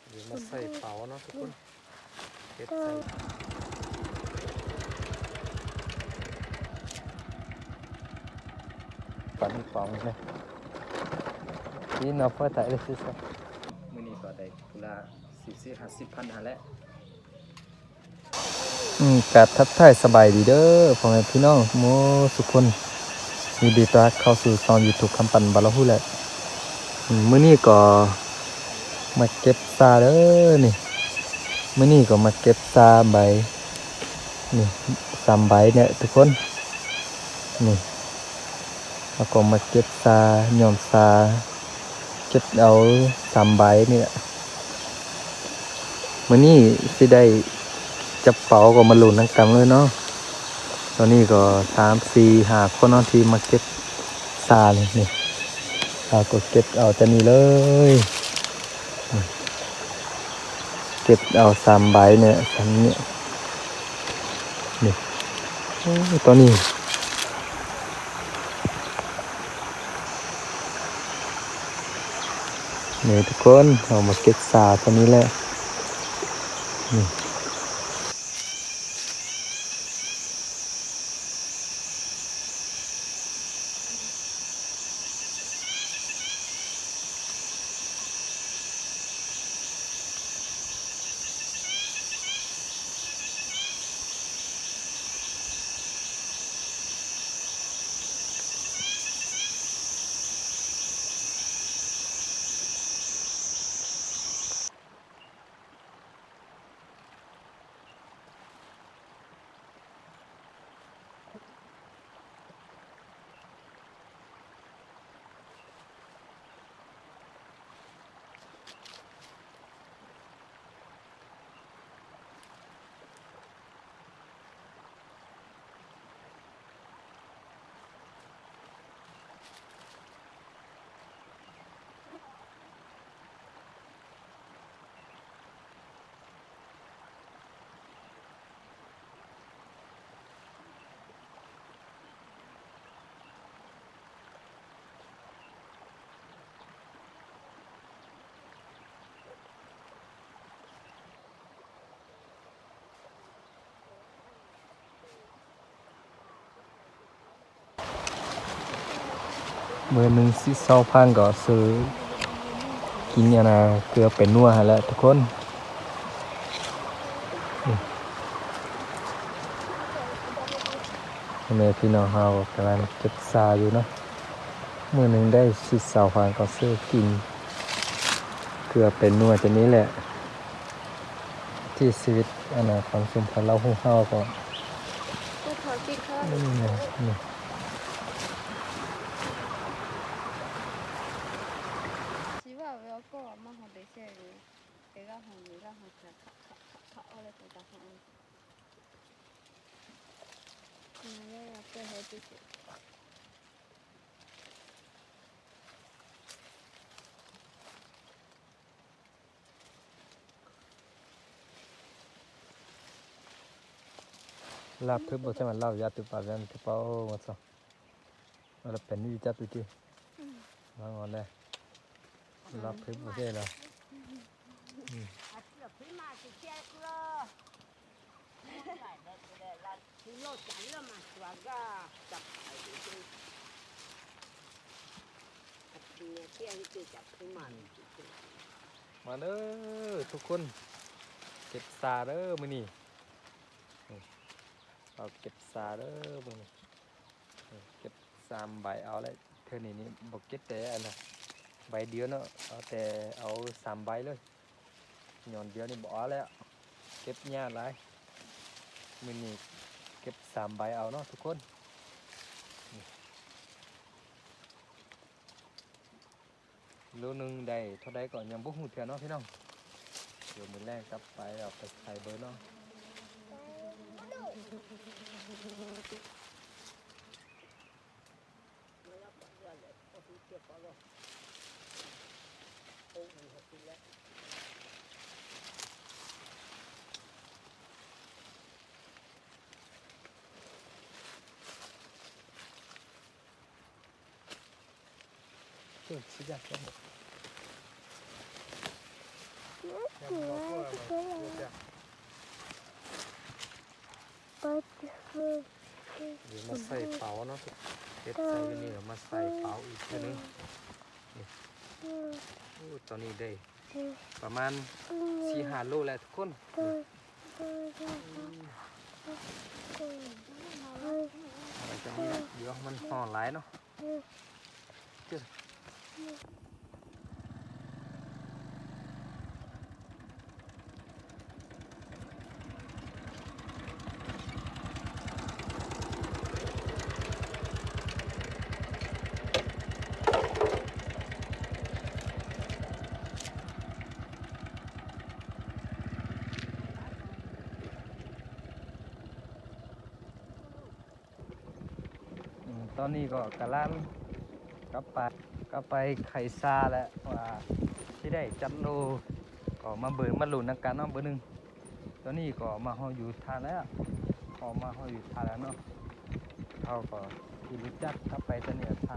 ເດ ມາໃສ່ເປົາເນາະທຸກຄົນ ເຮັດໃສ່ ປັ່ນເປົາແມ່ນ ນີ້ເນາະ ເປີດໄດ້ເລີຍ ມື້ນີ້ກໍໄດ້ຜູ້ລະສີ່ສິບ ຫ້າສິບພັນຫັ້ນແຫຼະ. ອືມ ກະທັກທາຍສະບາຍດີເດີພໍ່ແມ່ພີ່ນ້ອງໝົດສູ່ຄົນ ຍິນດີຕ້ອນຮັບເຂົ້າສູ່ຊ່ອງຢູທູບຄຳປັນບາລາຫູແຫຼະ. ອືມ ມື້ນີ້ກໍມາເກັບຊາເດີນີ້ ມື້ນີ້ກໍມາເກັບຊາໃບນີ້ ສາມໃບນີ້ທຸກຄົນ ນີ້ ເຮົາກໍມາເກັບຊາ ຍ້ອນຊາ ເກັບເອົາສາມໃບນີ້ແຫຼະ. ມື້ນີ້ຊິໄດ້ຈັກເປົາກໍມາລຸ້ນນຳກັນເລີຍເນາະ. ຕອນນີ້ກໍສາມ ສີ່ ຫ້າຄົນເນາະ ທີ່ມາເກັບຊານີ້ ນີ້ ເຮົາກໍເກັບເອົາຈາກນີ້ເລີຍ ເກັບເອົາສາມໃບນີ້ ສາມນີ້ ນີ້ ໂອ້ ຕອນນີ້ ນີ້ທຸກຄົນ ເຮົາມາເກັບຊາຕອນນີ້ແຫຼະ ນີ້. ມື້ໜຶ່ງສິບສອງພັນກໍຊື້ກິນອັນນ່າເກືອແປ້ງນົວຫັ້ນແຫຼະທຸກຄົນ. ນີ້ ພໍ່ແມ່ພີ່ນ້ອງເຮົາກຳລັງເກັບຊາຢູ່ເນາະ. ມື້ໜຶ່ງໄດ້ສິບສອງພັນກໍຊື້ກິນເກືອແປ້ງນົວຈາກນີ້ແຫຼະ. ທີ່ຊີວິດອັນນ່າຂອງຊຸມຊົນລາວເຮົາກໍ ລາບທຶບບໍ່ໃຊ່ມັນລາບຢາຕຸປາແວ່ນຄືເປົາມາຊະ. ເອົາລະເປັນຢູ່ຈັດຢູ່ຕິ. ອືມ ວາງອອນແລ້ວ. ອືມ ລາບພຶບບໍ່ໃຊ່ລະ. ອືມ ມາເດີທຸກຄົນ ເກັບຊາເດີມື້ນີ້. ເຮົາເກັບຊາເດີມື້ນີ້ ເກັບສາມໃບເອົາແຫຼະ. ເທື່ອນີ້ນີ້ບໍ່ເກັບແຕ່ອັນນ່າໃບດຽວເນາະ ເອົາແຕ່ເອົາສາມໃບເລີຍ ຍ້ອນດຽວນີ້ບໍ່ເອົາແລ້ວ ເກັບຍາກຫຼາຍ. ມື້ນີ້ເກັບສາມໃບເອົາເນາະທຸກຄົນ. ໂລໜຶ່ງໄດ້ເທົ່າໃດກໍຍັງບໍ່ຮູ້ເທື່ອເນາະພີ່ນ້ອງ. ດຽວມື້ແລງກັບໄປເອົາໄປຂາຍເບີເນາະ. ເອີ ຊິຢາກແກະ ດຽວມາໃສ່ເປົາເນາະ ເຮັດໃສ່ຢູ່ນີ້ ແລ້ວມາໃສ່ເປົາອີກເທື່ອໜຶ່ງ. ນີ້ ໂອ້ ຕອນນີ້ໄດ້ປະມານສີ່ຫ້າໂລແລ້ວທຸກຄົນ. ນີ້ ດຽວມັນຮ້ອນຫຼາຍເນາະ. ອືມ ຕອນນີ້ກໍກຳລັງກັບໄປ ກັບໄປໄຂຊາແຫຼະ ວ່າຊິໄດ້ຈັກໂລ ກໍມາເບິ່ງມາລຸ້ນນຳກັນເນາະ ເບີໜຶ່ງ. ຕອນນີ້ກໍມາຮອດຢູ່ທ່າແລ້ວ ກໍມາຮອດຢູ່ທ່າແລ້ວເນາະ. ເຮົາກໍຂີ່ລົດຈັກກັບໄປຕອນນີ້ທ່າ.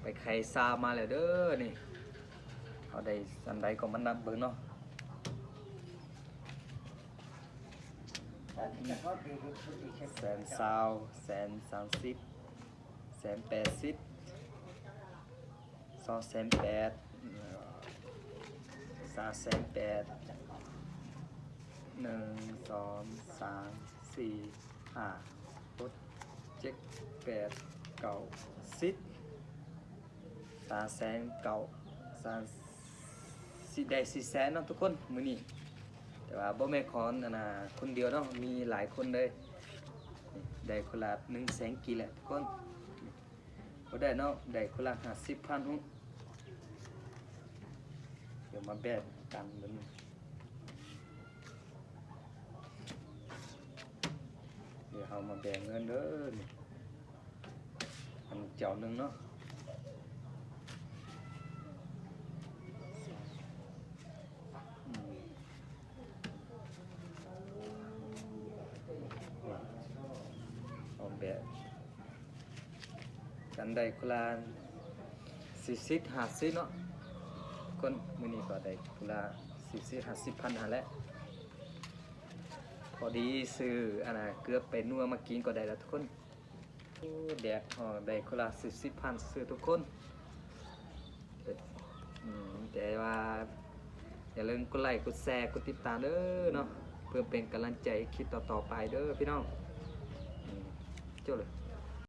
ໄປໄຂຊາມາແລ້ວເດີນີ້. ເຮົາໄດ້ສ່ຳໃດກໍມານັບເບິ່ງເນາະ. ແສນຊາວ, ແສນສາມສິບ, ແສນແປດສິບ, ສອງແສນແປດ, ສາມແສນແປດ, ໜຶ່ງ ສອງ ສາມ ສີ່ ຫ້າ ຫົກ ເຈັດ ແປດ ເກົ້າ ສິບ ສາມແສນເກົ້າ ສາມ ຊິໄດ້ສີ່ແສນເນາະທຸກຄົນມື້ນີ້. ແຕ່ວ່າບໍ່ແມ່ນຂອງອັນນ່າຄົນດຽວເນາະ ມີຫຼາຍຄົນເລີຍ. ໄດ້ຄົນລະໜຶ່ງແສນກີບແຫຼະທຸກຄົນ. ບໍ່ໄດ້ເນາະ ໄດ້ຄົນລະຫ້າສິບພັນ. ດຽວມາແບ່ງກັນເບິ່ງ. ດຽວເຮົາມາແບ່ງເງິນເດີນີ້. ອັນເຈົ້າໜຶ່ງເນາະ. ອືມ ເອົາແບບ ກັນໄດ້ຄົນລະສີ່ສິບຫ້າສິບເນາະທຸກຄົນ. ມື້ນີ້ກໍໄດ້ຄົນລະສີ່ສິບຫ້າສິບພັນຫັ້ນແຫຼະ. ພໍດີຊື້ອັນນ່າເກືອໄປນົວມາກິນກໍໄດ້ລະທຸກຄົນ. ໂອ້ ແດດຮ້ອນ ໄດ້ຄົນລະສີ່ສິບພັນຊື່ທຸກຄົນ. ອືມ ແຕ່ວ່າຢ່າລືມກົດໄລກົດແຊກົດຕິດຕາມເດີເນາະ ເພື່ອເປັນກຳລັງໃຈຄລິບຕໍ່ໆໄປເດີພີ່ນ້ອງ. ອືມ ຈົບເລີຍ.